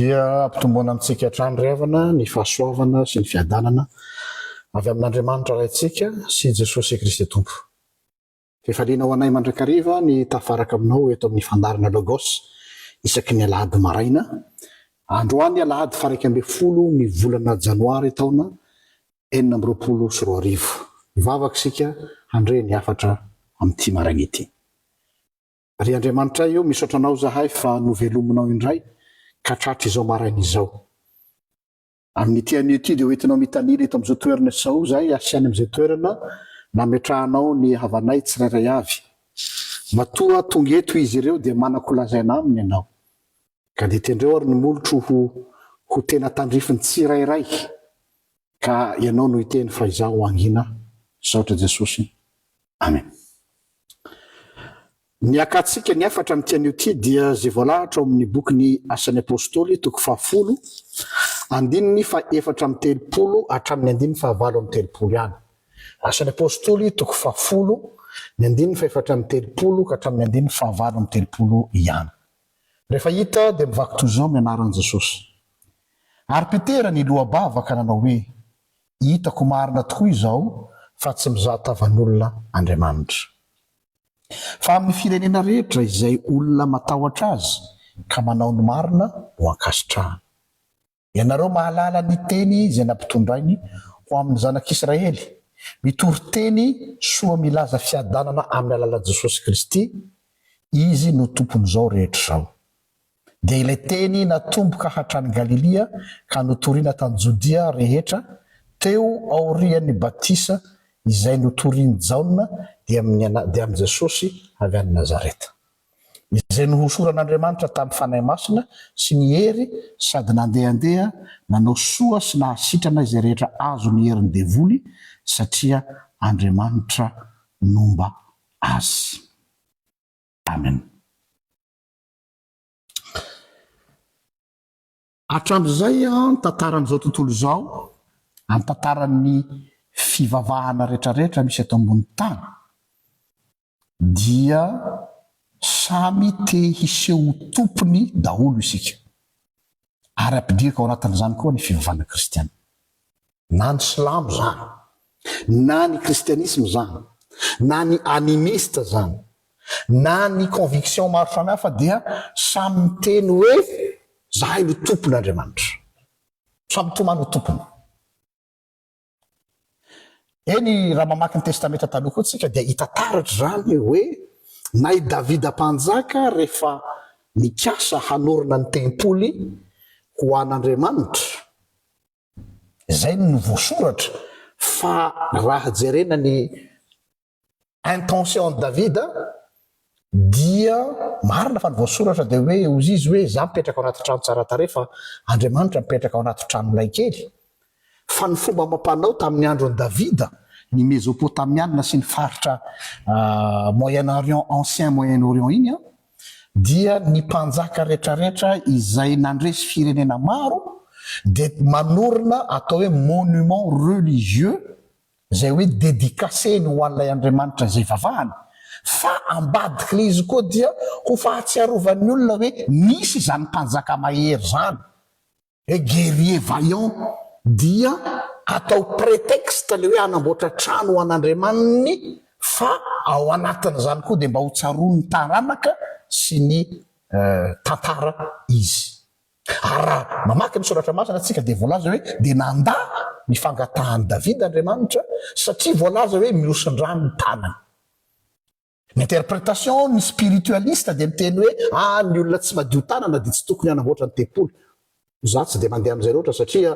Dia ampitomboina amintsika hatrany ry havana ny fahasoavana sy ny fiadanana avy amin'Andriamanitra Raintsika sy Jesosy Kristy Tompo. Fifaliana ho anay mandrakariva ny tafaraka aminao eto amin'ny fandaharana Logos isaky ny alahady maraina. Androany alahady faha 11 ny volana janoary taona 2026. Hivavaka isika handre ny hafatra amin'ity maraina ity. Ry Andriamanitray o, misaotra Anao izahay fa novelominao indray ka tratra izao maraina izao. Amin'ity anio ity dia ho entinao mitanila eto amin'izao toerana izao izahay ary sy any amin'izay toerana nametrahanao ny havanay tsirairay avy. Matoa tonga eto izy ireo dia manan-kolazaina aminy Ianao. Ka dia tendreo ary ny molotro ho ho tena tandrifin'ny tsirairay ka Ianao no hiteny fa izaho hangina. Misaotra Jesosy. Amen. Ny hakantsika ny hafatra amin'ity anio ity dia izay voalahatra ao amin'ny bokin'ny Asan'ny Apostoly toko fahafolo, andininy faha-34 hatramin'ny andininy faha-38 ihany. Asan'ny Apostoly toko fahafolo, ny andininy faha-34 ka hatramin'ny andininy faha-38 ihany. Rehefa hita dia mivaky toy izao amin'ny anaran'i Jesosy. Ary Petera niloa-bava ka nanao hoe, Hitako marina tokoa izao fa tsy mizaha tavan'olona Andriamanitra. Fa amin'ny firenena rehetra izay olona matahotra Azy ka manao ny marina no ankasitrahany. Ianareo mahalala ny teny izay nampitondrainy ho amin'ny zanak'Israely, mitory teny soa milaza fiadanana amin'ny alalan'i Jesosy Kristy, Izy no Tompon'izao rehetra izao. Dia ilay teny natomboka hatrany Galilia ka notorina tany Jodia rehetra, teo aorian'ny batisa izay notorin'i Jaona dia amin'i Jesosy avy any Nazareta. Izay nohosoran'Andriamanitra tamin'ny Fanahy Masina sy ny hery sady nandehandeha nanao soa sy nahasitrana izay rehetra azon'ny herin'ny devoly satria Andriamanitra nomba azy. Amen. Hatramin'izay ny tantaran'izao tontolo izao, amin'ny tantaran'ny fivavahana rehetrarehetra misy eto ambony tany, dia samy te hiseho ho tompony daholo isika. Ary ampidiriko ao anatin'izany koa ny fivavahana kristiana. Na ny silamo izany, na ny kristianisma izany, na ny animiste izany, na ny conviction maro samihafa dia samy miteny hoe zahay no tompon'Andriamanitra. Samy mitomany ho tompony. Eny, raha mamaky ny Testamenta Taloha koa tsika dia hita taratra izany hoe na i Davida Mpanjaka rehefa nikasa hanorina ny tempoly ho an'Andriamanitra, izay no voasoratra fa raha jerena ny intention an'i Davida dia marina fa ny voasoratra dia hoe hozy izy hoe za mipetraka ao anaty trano tsara tarehy fa Andriamanitra mipetraka ao anaty trano lay kely fa ny fomba amam-panao tamin'ny andron'i Davida ny Mesopotamiana sy ny faritra Moyen-Orient ancien Moyen-Orient iny an dia ny mpanjaka retraretra izay nandresy firenena maro dia manorina atao hoe monument religieux izay hoe dedicaceny ho an'ilay Andriamanitra izay ivavahany, fa ambadik'ilay izy koa dia ho fahatsiarovan'ny olona hoe nisy izany mpanjaka mahery izany, hoe guerrier vaillant, dia atao prétexte ilay hoe hanamboatra trano ho an'Andriamaniny fa ao anatin'izany koa dia mba ho tsaroan'ny taranaka sy ny tantara izy. Ary raha mamaky ny Soratra Masina isika dia voalaza hoe dia nandà ny fangatahan'i Davida Andriamanitra satria voalaza hoe mihosin-drà ny tanany. Ny interprétation ny spiritualiste dia miteny hoe ah ny olona tsy madio tanana dia tsy tokony hanamboatra ny tempoly. Izaho tsy dia mandeha amin'izay loatra satria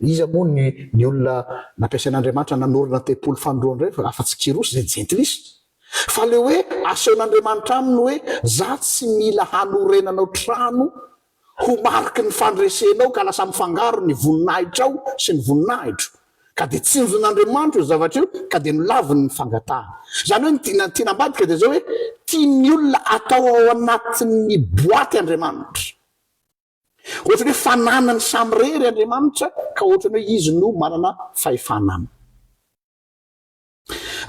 iza moa ny ny olona nampiasain'Andriamanitra nanorina ny tempoly fanindroany ireny fa afa-tsy Kyrosy izay jentilisa. Fa le hoe asehon'Andriamanitra aminy hoe za tsy mila hanorenanao trano ho mariky ny fandresenao ka lasa mifangaro ny voninahitrao sy ny voninahitro. Ka dia tsinjon'Andriamanitra io zavatra io ka dia nolaviny ny fangatahana. Izany hoe ny tiana tiana ambadika dia izao hoe tian'ny olona atao ao anatin'ny boaty Andriamanitra. Ohatran'ny hoe fananany samirery Andriamanitra ka ohatran'ny hoe izy no manana fahefana aminy.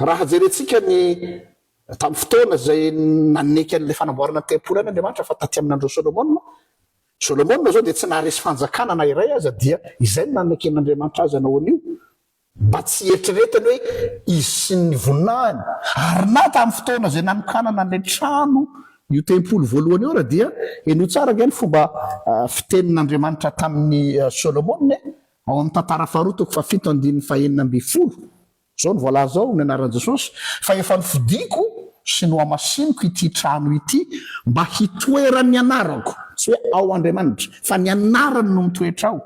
Raha jerentsika ny tamin'ny fotoana izay naneky an'ilay fanamboarana ny tempoly any Andriamanitra fa taty amin'ny andron'i Solomona. Solomona izao dia tsy naharesy fanjakana na iray aza dia izay no naneken'Andriamanitra azy hanao an'io mba tsy hieritreretany hoe izy sy ny voninahiny. Ary na tamin'ny fotoana izay nanokanana an'ilay trano io tempoly voalohany io ara dia henoy tsara ange ny fomba fitenin'Andriamanitra tamin'i Solomona e! Ao amin'ny Tantara faharoa toko fahafito andininy fahenina ambinifolo. Izao no voalaza ao, Ny anaran'i Jesosy, fa efa nofidiko sy nohamasiniko ity trano ity mba hitoeran'ny anarako, tsy hoe ao Andriamanitra, fa ny anarany no mitoetra ao,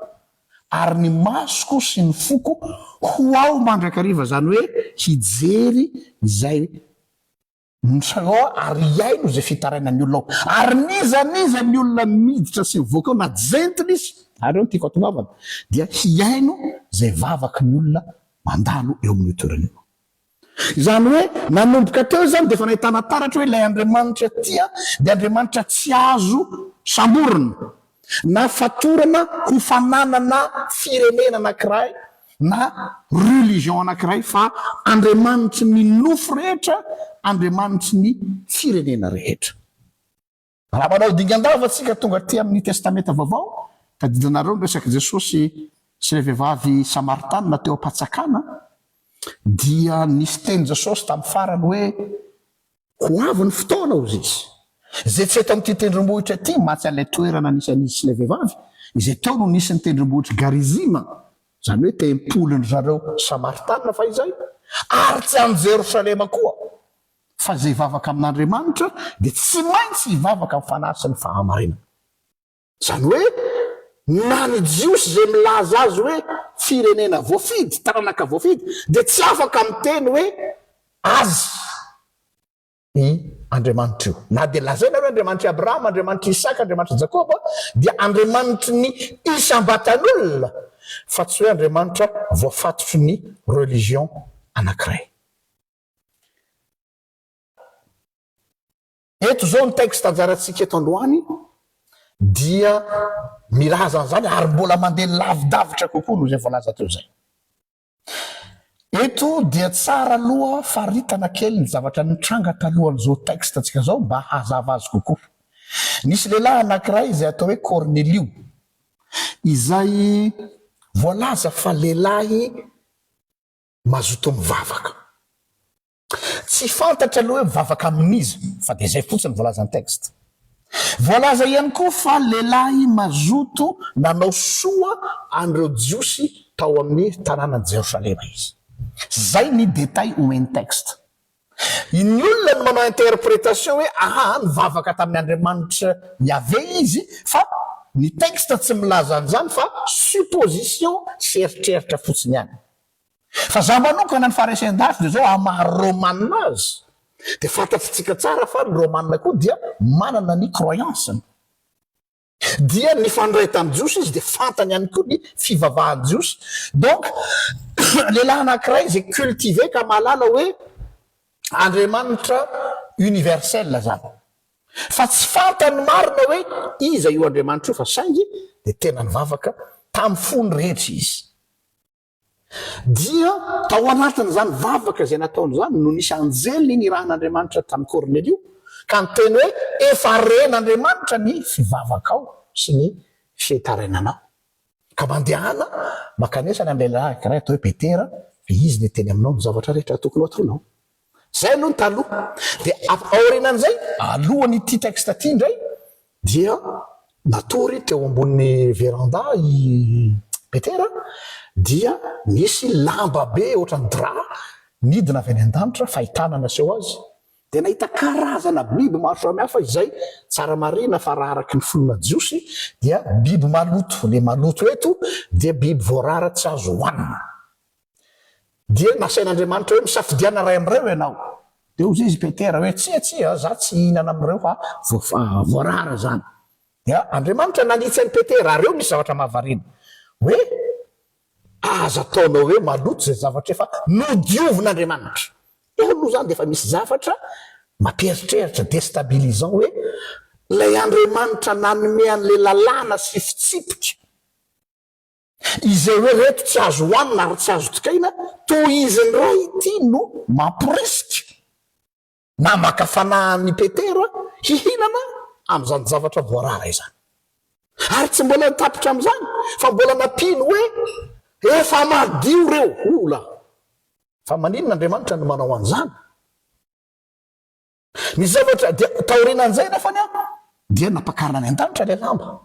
ary ny masoko sy ny foko ho ao mandrakariva, izany hoe hijery izay Misehoa ary hihaino izay fitarainan'ny olona ao. Ary n'iza n'iza ny olona miditra sy mivoaka ao na jentiny izy, ary eo no tiako hatongavana, dia hihaino izay vavaky ny olona mandalo eo amin'io toerana io. Izany hoe nanomboka teo izany dia efa nahitana taratra hoe ilay Andriamanitra tia dia Andriamanitra tsy azo samborina na fatorana ho fananana firenena anankiray na religion anankiray fa Andriamanitry ny nofo rehetra, Andriamanitry ny firenena rehetra. Raha manao dingan-dava tsika tonga aty amin'ny Testamenta Vaovao, tadidinareo ny resak'i Jesosy sy ilay vehivavy Samaritanina teo am-patsakana, dia nisy teny Jesosy tamin'ny farany hoe, Ho avy ny fotoana, hozy izy, izay tsy eto amin'ity tendrombohitra ity mantsy an'ilay toerana nisy an'izy sy ilay vehivavy, izay teo no nisy ny tendrombohitr'i Garizima, izany hoe tempolin-dry zareo Samaritanina fahizay, ary tsy any Jerosalema koa, fa izay hivavaka amin'Andriamanitra dia tsy maintsy hivavaka amin'ny fanahy sy ny fahamarinana. Izany hoe na ny Jiosy izay milaza azy hoe firenena voafidy, taranaka voafidy, dia tsy afaka miteny hoe azy i Andriamanitra io. Na dia lazaina hoe Andriamanitr'i Abrahama, Andriamanitr'i Isaka, Andriamanitr'i Jakoba, dia Andriamanitry ny isam-batan'olona fa tsy hoe Andriamanitra voafatotry ny religion anankiray. Eto izao ny texte anjarantsika eto androany dia milaza an'izany ary mbola mandeha lavidavitra kokoa noho izay voalaza teo izay. Eto dia tsara aloha faritana kely ny zavatra nitranga talohan'izao texte antsika izao mba hazava azy kokoa. Nisy lehilahy anankiray izay atao hoe Kornelio izay voalaza fa lehilahy mazoto mivavaka. Tsy fantatra aloha hoe mivavaka amin'iza fa dia izay fotsiny voalazan'ny texte. Voalaza ihany koa fa lehilahy mazoto nanao soa an'ireo Jiosy tao amin'ny tanànan'i Jerosalema izy. Izay ny détail omen'ny texte. Ny olona no manao interprétation hoe aha nivavaka tamin'ny Andriamanitra Yaveh izy fa ny texte tsy milaza an'izany fa supposition sy eritreritra fotsiny ihany. Fa za manokana ny faharesen-dahatra dia zao amin'ny maha romana azy dia fantatritsika tsara fa ny romana koa dia manana ny croyance-ny. Dia nifandray tamin'ny jiosy izy dia fantany ihany koa ny fivavahan'ny jiosy. Donc lehilahy anankiray izay cultivé ka mahalala hoe Andriamanitra universel zany. Fa tsy fantany marina hoe iza io Andriamanitra io fa saingy dia tena nivavaka tamin'ny fony rehetra izy. Dia tao anatin'izany vavaka izay nataony izany no nisy anjely nirahin'Andriamanitra tamin'i Kornelio ka niteny hoe, Efa ren'Andriamanitra ny fivavakao sy ny fitarainanao. Ka mandehana mankanesa any amin'ilay lehilahy anankiray atao hoe Petera, fa izy no hiteny aminao ny zavatra rehetra tokony ho ataonao. Zay aloha ny taloha. Dia aorianan'izay, alohan'ity texte ity indray, dia natory teo ambonin'ny véranda i Petera, dia nisy lamba be ohatran'ny drap nidina avy any an-danitra, fahitana naseho azy. Dia nahita karazana biby maro samihafa izay tsara marihina fa raha araky ny finoana jiosy dia biby maloto. Ilay maloto eto dia biby voarara tsy azo hohanina. Dia nasain'Andriamanitra hoe, Misafidiana iray amin'ireo ianao. Dia hoy izy Petera hoe, Tsia, tsia, izaho tsy hihinana amin'ireo fa voarara izany. Dia Andriamanitra nanitsy an'i Petera, ary eo misy zavatra mahavariana, hoe, Aza ataonao hoe maloto izay zavatra efa nodiovin'Andriamanitra. Eo aloha izany dia efa misy zavatra mampieritreritra, déstabilisant, hoe ilay Andriamanitra nanome an'ilay lalàna sy fitsipika, Izay hoe reto tsy azo hohanina ary tsy azo dikaina, toa izy indray ity no mamporisika na maka fanahy an'i Petera hihinana amin'izany zavatra voarara izany. Ary tsy mbola tapitra amin'izany fa mbola nampiany hoe efa madio ireo. Ola! Fa maninona Andriamanitra no manao an'izany? Ny zavatra dia taorianan'izay nefany an, dia nampakarina any an-danitra ilay lamba.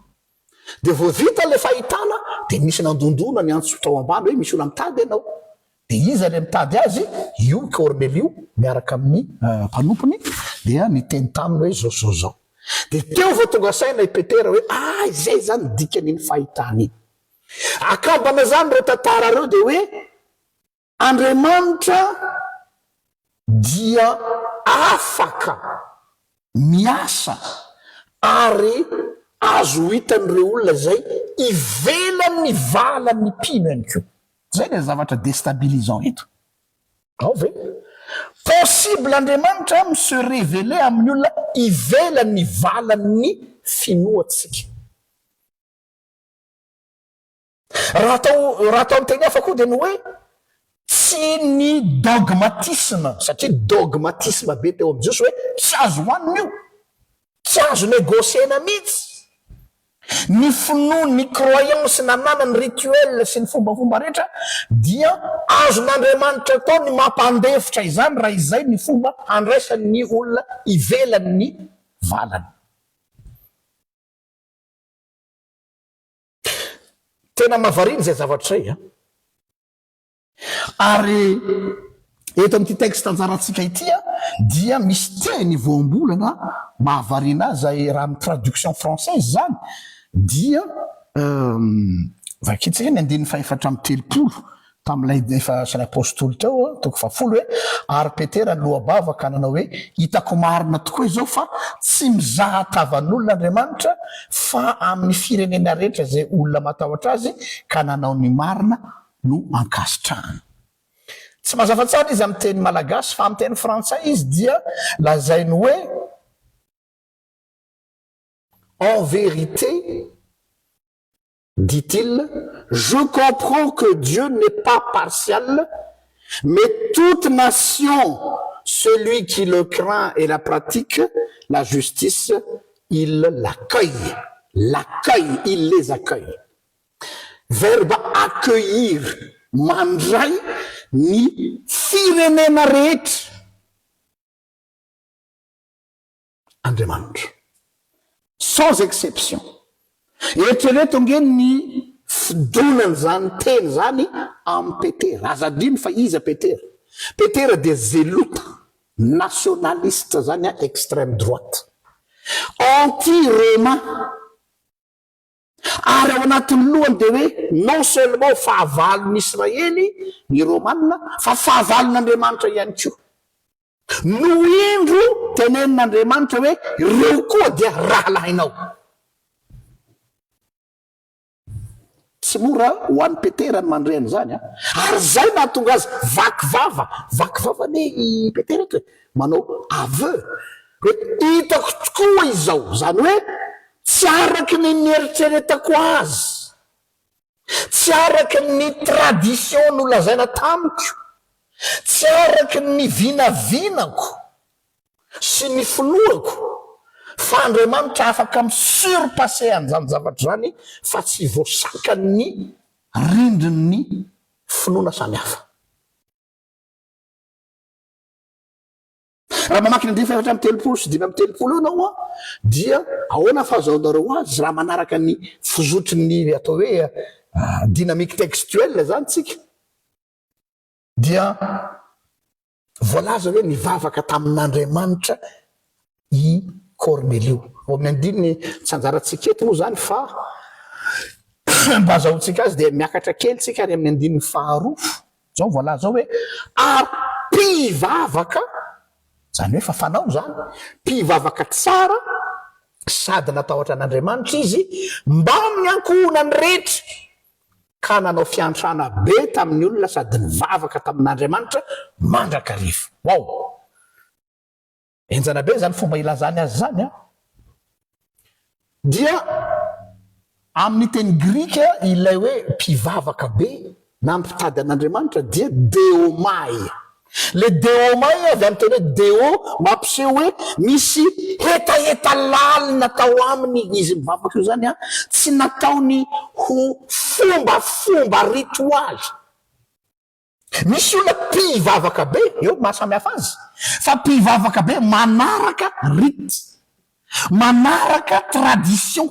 Dia vao vita ilay fahitana dia nisy nandondona ny antso tao ambany hoe misy olona mitady ianao. Dia iza ilay mitady azy? Io Kornelio miaraka amin'ny mpanompony dia niteny taminy hoe izao sy izao izao. Dia teo vao tonga saina i Petera hoe ah izay izany ny dikan'iny fahitana iny. Akambana izany ireo tantara ireo dia hoe Andriamanitra dia afaka miasa ary azo hitan'ireo olona izay ivelan'ny valan'ny mpino ihany koa. Izay ilay zavatra destabilisant eto. Ao ve? Possible Andriamanitra mi se reveler amin'ny olona ivelan'ny valan'ny finoantsika. Raha atao raha atao amin'ny teny hafa koa dia ny hoe tsy ny dogmatisme, satria dogmatisme be teo amin'ny Jiosy hoe tsy azo hohanina io, tsy azo negocier-na mihitsy. Ny finoany, ny croyance nananany, rituel sy ny fombafomba rehetra dia azon'Andriamanitra atao ny mampandefitra izany raha izay ny fomba handraisany ny olona ivelan'ny valany. Tena mahavariana izay zavatra izay an! Ary eto amin'ity texte anjarantsika ity an, dia misy teny voambolana mahavariana ahy izay raha amin'ny traduction française izany dia vakintsika ny andininy fahefatra amby 30 Tamin'ilay efa asan'ny apostoly teo, toko fahafolo hoe, Ary Petera niloa-bava ka nanao hoe, Hitako marina tokoa izao fa tsy mizaha tavan'olona Andriamanitra, fa amin'ny firenena rehetra izay olona matahotra Azy ka nanao ny marina no ankasitrahany. Tsy mazava tsara izy amin'ny teny malagasy, fa amin'ny teny frantsay izy dia lazainy hoe, En vérité, dit-il, je comprends que Dieu n'est pas partial, mais toute nation, celui qui le craint et la pratique, la justice, il l'accueille. L'accueille, il les accueille. Verbe accueillir, mandray ny firenena rehetra. Andriamanitra. Sans exception. Eritrereto ange ny fidonan'izany teny izany amin'i Petera. Aza adino fa iza Petera? Petera dia zelota, nationaliste izany an, extrême droite. Anti-Roma. Ary ao anatin'ny lohany dia hoe non seulement fahavalon'ny Israely ny Romana fa fahavalon'Andriamanitra ihany koa. No indro tenenin'Andriamanitra hoe ireo koa dia rahalahinao. Tsy mora ho an'i Petera ny mandre an'izany an! Ary izay nahatonga azy vaky vava, vaky vava anie i Petera eto e, manao aveu hoe hitako tokoa izao, izany hoe tsy araka ny nieritreretako azy. Tsy araka ny tradition nolazaina tamiko, tsy araka ny vinavinako sy ny finoako fa Andriamanitra afaka mi-surpasser an'izany zavatra izany fa tsy voasakan'ny rindrin'ny finoana samihafa. Raha mamaky ny andininy fahefatra amby 30 sy 35 eo ianao an, dia ahoana fahazahoanareo azy raha manaraka ny fizotry ny atao hoe dynamique textuelle izany tsika? Dia voalaza hoe nivavaka tamin'Andriamanitra i Kornelio. Ao amin'ny andininy tsy anjarantsika eto moa izany fa mba azahoantsika azy dia miakatra kely tsika any amin'ny andininy faharoa. Izao voalaza ao hoe ary mpivavaka, izany hoe efa fanao izany, mpivavaka tsara sady natahotra an'Andriamanitra izy mbamin'ny ankohonany rehetra ka nanao fiantrana be tamin'ny olona sady nivavaka tamin'Andriamanitra mandrakariva. Wow! Henjana be izany fomba ilazany azy izany an! Dia amin'ny teny grika ilay hoe mpivavaka be na mpitady an'Andriamanitra dia deomai. Le deomai avy amin'ny teny hoe deo mampiseho hoe misy hetaheta lalina tao aminy izy mivavaka io zany an, tsy nataony ho fombafomba ritoaly. Misy olona mpivavaka be, eo maha samy hafa azy, fa mpivavaka be manaraka rite, manaraka tradition,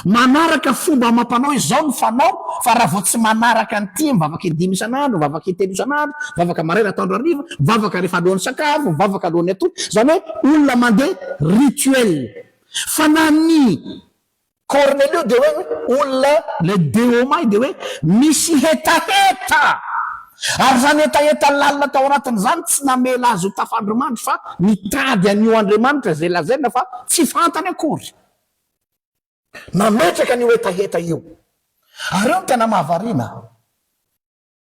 manaraka fomba amam-panao hoe izao no fanao fa raha vao tsy manaraka an'ity, mivavaka in-dimy isan'andro, mivavaka in-telo isan'andro, mivavaka maraina atoandro hariva, mivavaka rehefa alohan'ny sakafo, mivavaka alohan'ny hatory, izany hoe olona mandeha rituel. Fa na ny Kornelio dia hoe olona le deomai dia hoe misy hetaheta! Ary izany hetaheta lalina tao anatiny izany tsy namela azy ho tafandrimandry fa nitady an'io Andriamanitra izay lazaina fa tsy fantany akory. Nametraka an'io hetaheta io. Ary eo no tena mahavariana.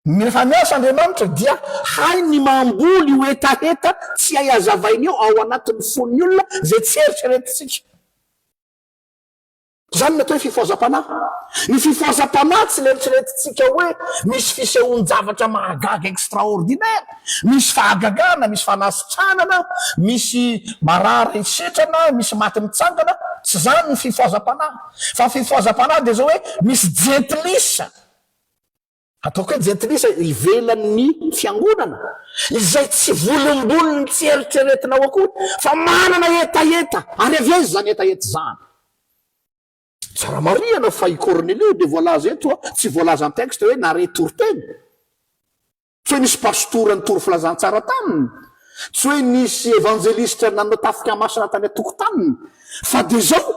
Rehefa miasa Andriamanitra dia hainy ny mamboly io hetaheta tsy hay hazavaina io ao anatin'ny fon'ny olona izay tsy eritreretintsika. Izany no atao hoe fifohazam-panahy. Ny fifohazam-panahy tsy neritreretintsika hoe misy fisehoan-javatra mahagaga extraordinaire, misy fahagagana, misy fanasitranana, misy marary sitrana, misy maty mitsangana. Tsy izany ny fifohazam-panahy. Fa ny fifohazam-panahy dia izao hoe misy jentilisa. Ataoko hoe jentilisa ivelan'ny fiangonana, izay tsy volombolony tsy eritreretinao akory, fa manana hetaheta, ary avy aiza izany hetaheta izany? Tsara marihana fa i Kornelio dia voalaza eto, tsy voalaza an-texte hoe nare toriteny. Tsy hoe nisy pastora nitory filazantsara taminy, tsy hoe nisy evanjelistra nanao tafika masina tany an-tokotaniny, fa dia izao,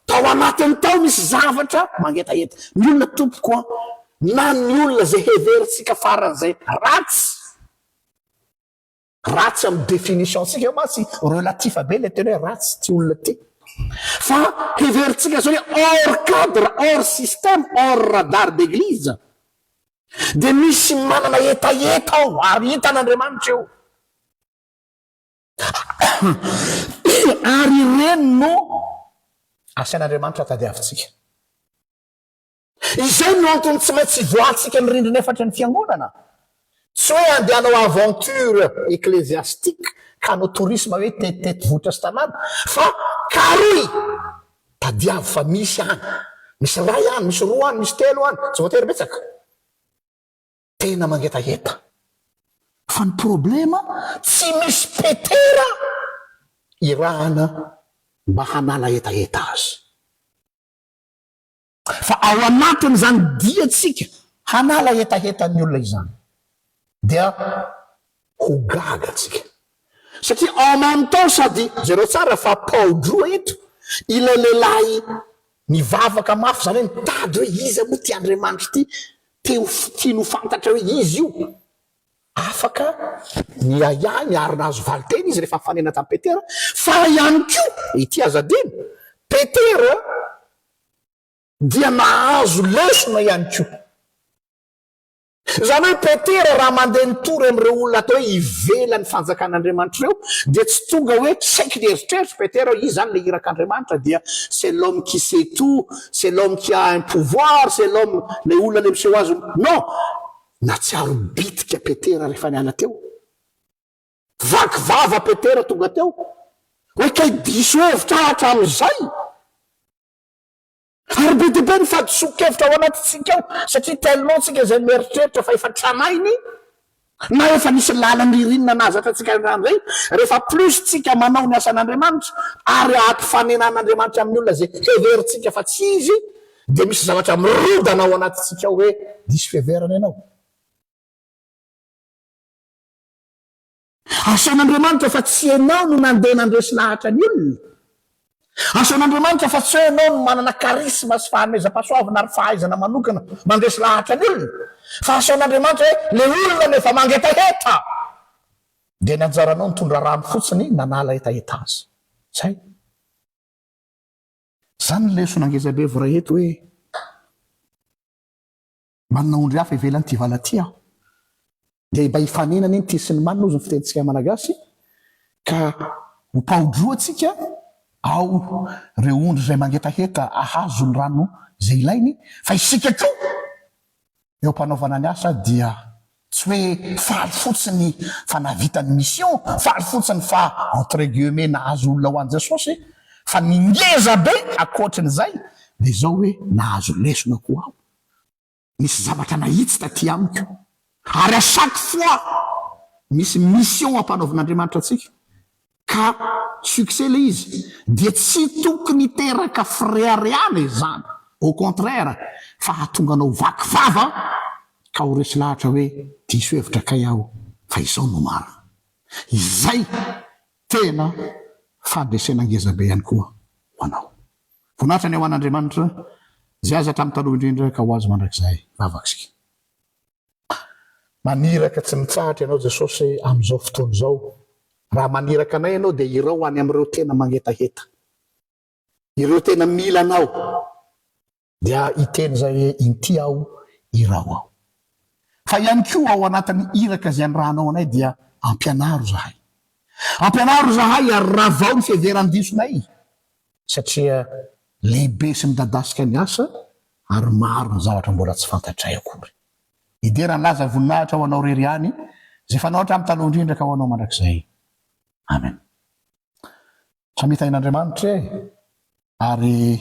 tao anatiny tao nisy zavatra mangetaheta. Ny olona tompoko an, na ny olona izay heverintsika faran'izay ratsy, ratsy amin'ny définition-tsika eo mantsy relatif be ilay teny hoe ratsy ity olona ity, fa heverintsika izao hoe hors cadre, hors système, hors radar d'église, Dia misy manana hetaheta ao ary hitan'Andriamanitra io. Ary ireny no asain'Andriamanitra tadiavintsika. Izay no antony tsy maintsy ivoahantsika ny rindrina efatry ny fiangonana. Tsy hoe handeha hanao aventure ecclésiastique ka hanao tourisme hoe tetitety vohitra sy tanàna fa karohy! Tadiavo fa misy any. Misy iray any, misy roa any, misy telo any, tsy voatery betsaka. Tena mangetaheta. Fa ny problema tsy misy Petera irahana mba hanala hetaheta azy. Fa ao anatin'izany diantsika hanala hetahetan'ny olona izany dia ho gaga tsika. Satria en même temps sady jereo tsara fa pao-droa eto ilay lehilahy mivavaka mafy izany hoe mitady hoe iza moa ity Andriamanitra ity, te ho tiany ho fantatra hoe iza io. Afaka niahiahy ary nahazo valin-teny izy rehefa nifanena tamin'i Petera, fa ihany koa ity aza adino, Petera dia nahazo lesona ihany koa. Izany hoe Petera raha mandeha nitory amin'ireo olona atao hoe ivelan'ny fanjakan'Andriamanitra ireo dia tsy tonga hoe saiky ny eritreritro Petera hoe izy izany ilay irak'Andriamanitra dia c'est l'homme qui sait tout, c'est l'homme qui a un pouvoir, c'est l'homme ilay olona ilay miseho azy non! Nahatsiaro bitika Petera rehefa niala teo. Vaky vava Petera tonga teo hoe kay diso hevitra aho hatramin'izay. Ary be dia be ny fahadisoan-kevitra ao anatintsika ao, satria tellement tsika izay mieritreritra fa efa tranainy, na efa nisy lalan-dririnina nahazatra antsika hatramin'izay, rehefa plus tsika manao ny asan'Andriamanitra, ary ampifanenan'Andriamanitra amin'ny olona izay heverintsika fa tsy izy, dia misy zavatra mirodana ao anatintsika ao hoe diso fiheverana ianao. Asain'Andriamanitra fa tsy ianao no nandeha nandresy lahatra ny olona. Asain'Andriamanitra fa tsy hoe ianao no manana charisme sy fanomezam-pahasoavana ary fahaizana manokana mandresy lahatra ny olona. Fa asain'Andriamanitra hoe ilay olona no efa mangetaheta. Dia ny anjaranao nitondra rano fotsiny nanala hetaheta azy. Zay. Zany ny lesona ngezabe voray eto hoe Manana ondry hafa ivelan'ity vala ity aho. Dia mba hifanena anie ny tia sy ny manina hozy ny fitenintsika malagasy ka ho pao-droa tsika ao ireo ondry izay mangetaheta ahazo ny rano izay ilainy fa isika koa eo am-panaovana ny asa dia. Tsy hoe faly fotsiny fa nahavita ny mission, faly fotsiny fa entre guillemets nahazo olona ho an'i Jesosy, fa ny ngeza be ankoatrin'izay dia izao hoe nahazo lesona koa aho. Nisy zavatra nahitsy taty amiko. Ary à chaque fois misy mission ampanaovin'Andriamanitra antsika ka succès le izy dia tsy tokony hiteraka fireharehana izany, au contraire fa hahatonga anao vaky vava ka ho resy lahatra hoe diso hevitra kay aho fa izao no marina. Izay tena fandresena ngezabe ihany koa ho anao. Voninahitra ny ho an'Andriamanitra izay azy hatramin'ny taloha indrindra ka ho azy mandrakizay. Vavaka isika. Maniraka tsy mitsahatra Ianao Jesosy amin'izao fotoana izao. Raha maniraka anay Ianao dia irao any amin'ireo tena mangetaheta. Ireo tena mila Anao. Dia hiteny izay hoe inty aho, irao aho. Fa ihany koa ao anatin'ny iraka izay anirahanao anay dia ampianaro izahay. Ampianaro izahay ary ravao ny fiheveran-disonay satria lehibe sy midadasika ny asa ary maro ny zavatra mbola tsy fantatray akory. Hidera ny laza voninahitra ho Anao irery ihany, izay fanao hatramin'ny taloha indrindra ka ho Anao mandrakizay. Amen. Samia tahin'Andriamanitra e! Ary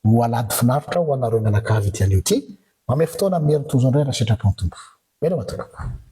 ho alahady finaritra ho anareo mianakavy ity anio ity. Mamehy fotoana amin'ny herin'ny Tojo indray raha sitrapon'ny Tompo. Veloma tompoko.